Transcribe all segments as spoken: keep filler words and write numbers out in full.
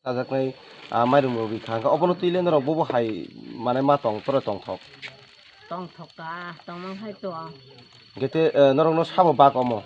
Chajaknai, ah, mairum rok rikha. Hwnkhe obono twi le norok bobo hai, mane, ma tong, tore tongthok. Tongthok ta, tongmang hai to. Hwnkhe te, eh, norokno sabo bak omo.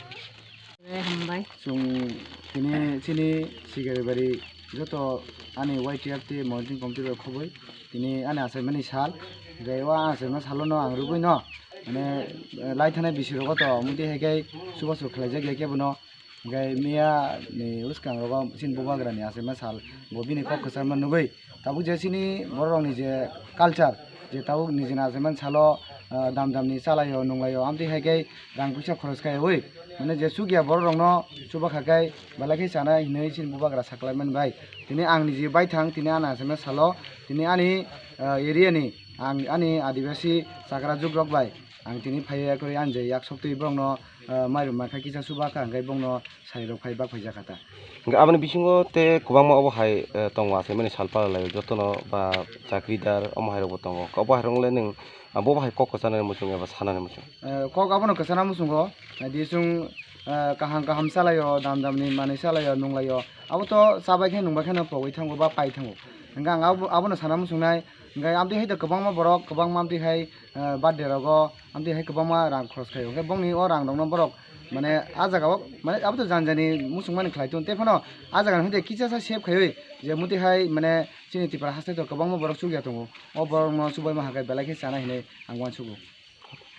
Eh, hambai. Chwng tini chini Sigaribari joto ani Y T F tei monitoring committee rok khobwi tini ani achaimani sal. Hwnkhe o achaima salo no ang rwgwi no, mane, eh, lai thanai bisi rogo to omo twi hai khe chubachu khlaijak ya khe bono. Hwnkhe miya ni bwskango chini bubagra ni achaima sal, bo bini kok kwchangma nugwi tabuk je chini borok rok ni je culture, je tabuk nijini achaima salo, ah, dam dam ni chalaio nunglaio, amtwi hai khe rang puisa khoros khaiwi, mane, je chukya borok rok no chuba kha khe belai khe chana hinwi chini bubagra saklai mani bai. Tini ang niji baithang, tini ani achaima salo, tini ani, ah, area ni, ang ani adibasi chakra juk rok bai ang tini phaiya kwrwi ani je yak soktwi borok no, ah, mairum mankha kisa chuba kha, hwnkhe borok no sai rok phai bak phai jakha ta. Hwnkhe aboni bisingo tei kwbangma obo hai, eh, tongo achaimani sal pala lai jotono ba chakridar omo hai rokbo tongo. Obo hai rok le nwng, ah, bobo hai kok kwchanani muchung eba sanani muchung? Eh, kok abono kwchana muchungo, naidi chwng, eh, kaham kaham chalaio, dam damni manwi chalaio, nunglaio. Abo to chabai khe nungbai kheno pogwi thango ba pai thango. Hwnkhe ang abo, abono sana muchungnai, hwnkhe amtwi hai to kwbangma borok, kwbangma amtwi hai, eh, birthday rogo amtwi hai kwbangma rang khorok khlaio. Hwnkhe bongni o rang rokno borok, mane, a jaga o, mane, abo to jani jani muchungmani khlai tong, tei phano a jaga ni hwnkhe kisa sa save khaiwi je muti hai, mane, chini Tripura haste to kwbangma borok chukya tongo. O borok no chubaima hwnkhe belai khe chana hinwi ang uansugo.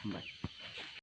Hambai.